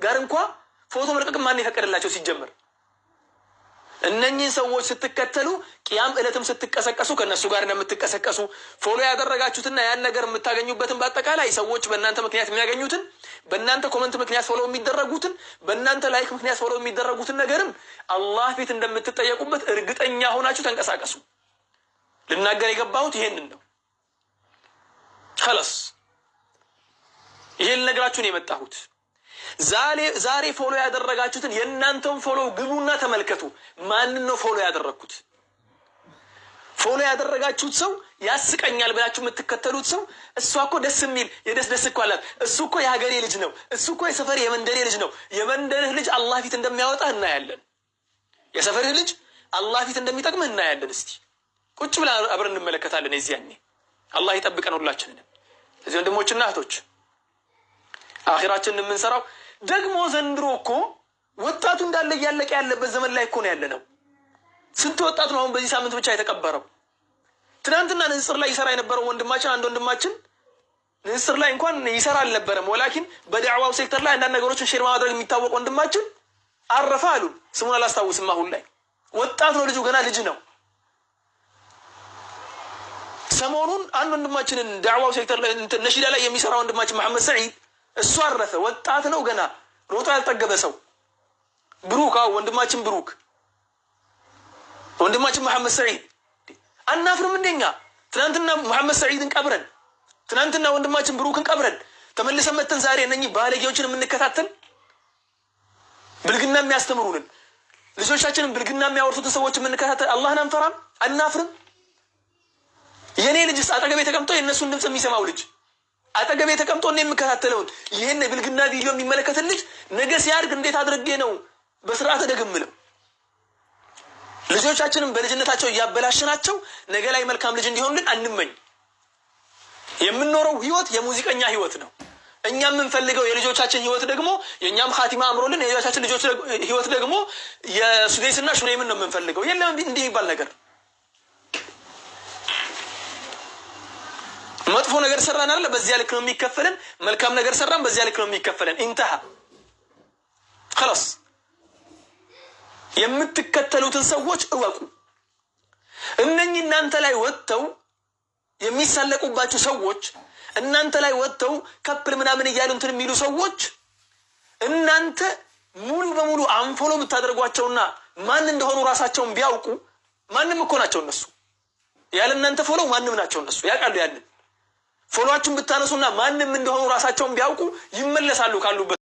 ጋር እንኳ ፎቶ መልቀቅ ማን የፈቀደላቸው ሲጀምር? እነኚህን ሰዎች ስትከተሉ ቅያም ዕለትም ስትቀሰቀሱ ከእነሱ ጋር እንደምትቀሰቀሱ፣ follow ያደረጋችሁትና ያን ነገር የምታገኙበትን፣ በአጠቃላይ ሰዎች በእናንተ ምክንያት የሚያገኙትን፣ በእናንተ comment ምክንያት follow የሚደረጉትን፣ በእናንተ like ምክንያት follow የሚደረጉትን ነገርም አላህ ፊት እንደምትጠየቁበት እርግጠኛ ሆናችሁ ተንቀሳቀሱ። ልናገር የገባሁት ይሄንን ነው። خلاص፣ ይሄን ልነግራችሁ ነው የመጣሁት። ዛሬ follow ያደረጋችሁትን የእናንተውን follow ግቡና ተመልከቱ። ማንን ነው follow ያደረግኩት? Follow ያደረጋችሁት ሰው፣ ያስቀኛል ብላችሁ የምትከተሉት ሰው፣ እሷ እኮ ደስ የሚል የደስ ደስ እኮ አላት፣ እሱ እኮ የሀገሬ ልጅ ነው፣ እሱ እኮ የሰፈሬ የመንደሬ ልጅ ነው። የመንደርህ ልጅ አላህ ፊት እንደሚያወጣህ እናያለን። የሰፈርህ ልጅ አላህ ፊት እንደሚጠቅምህ እናያለን። እስቲ ቁጭ ብለን አብረን እንመለከታለን። የዚያኔ አላህ ይጠብቀን ሁላችንንም። እዚህ ወንድሞችና እህቶች፣ አኺራችንን የምንሰራው ደግሞ ዘንድሮ እኮ ወጣቱ እንዳለ እያለቀ ያለበት ዘመን ላይ እኮ ነው ያለነው። ስንት ወጣት ነው አሁን በዚህ ሳምንት ብቻ የተቀበረው? ትናንትና ንጽጽር ላይ ይሰራ የነበረው ወንድማችን፣ አንድ ወንድማችን ንጽጽር ላይ እንኳን ይሰራ አልነበረም። ولكن በዳዕዋው ሴክተር ላይ አንዳንድ ነገሮችን share ማድረግ የሚታወቅ ወንድማችን አረፈ አሉ። ስሙን አላስታውስም አሁን ላይ። ወጣት ነው ልጁ፣ ገና ልጅ ነው። ሰሞኑን አንድ ወንድማችንን ዳዕዋው ሴክተር ላይ፣ ነሺዳ ላይ የሚሰራ ወንድማችን መሐመድ ሰዒድ፣ እሱ አረፈ። ወጣት ነው ገና፣ ሮጦ ያልጠገበ ሰው። ብሩክ፣ አዎ፣ ወንድማችን ብሩክ፣ ወንድማችን መሐመድ ሰዒድ። አናፍርም እንደኛ? ትናንትና መሐመድ ሰዒድን ቀብረን፣ ትናንትና ወንድማችን ብሩክን ቀብረን፣ ተመልሰን መተን ዛሬ እነኚህ ባለጌዎችን የምንከታተል፣ ብልግና የሚያስተምሩንን፣ ልጆቻችንን ብልግና የሚያወርሱትን ሰዎች የምንከታተል፣ አላህን አንፈራም? አናፍርም? የእኔ ልጅስ፣ አጠገቤ ተቀምጦ የእነሱን ድምፅ የሚሰማው ልጅ፣ አጠገቤ ተቀምጦ እኔ የምከታተለውን ይህን የብልግና ቪዲዮ የሚመለከትን ልጅ ነገ ሲያድግ እንዴት አድርጌ ነው በስርዓት እደግምለው? ልጆቻችንን በልጅነታቸው እያበላሽናቸው ነገ ላይ መልካም ልጅ እንዲሆኑልን አንመኝ። የምንኖረው ህይወት የሙዚቀኛ ህይወት ነው። እኛ የምንፈልገው የልጆቻችን ህይወት ደግሞ የእኛም ኻቲማ አምሮልን የልጆቻችን ልጆች ህይወት ደግሞ የሱዴስና ሹሬምን ነው የምንፈልገው። የለም እንዲህ የሚባል ነገር። መጥፎ ነገር ሰራን አለ፣ በዚያ ልክ ነው የሚከፈለን። መልካም ነገር ሰራን፣ በዚያ ልክ ነው የሚከፈለን። انتهى خلاص። የምትከተሉትን ሰዎች እወቁ። እነኚህ እናንተ ላይ ወጥተው የሚሳለቁባችሁ ሰዎች፣ እናንተ ላይ ወጥተው couple ምናምን እያሉ እንትን የሚሉ ሰዎች፣ እናንተ ሙሉ በሙሉ unfollow የምታደርጓቸውና ማን እንደሆኑ ራሳቸውን ቢያውቁ ማንም እኮ ናቸው እነሱ። ያለ እናንተ follow ማንም ናቸው እነሱ፣ ያውቃሉ። ያንን follow ኣችሁን ብታነሱና ማንም እንደሆኑ ራሳቸውን ቢያውቁ ይመለሳሉ ካሉበት።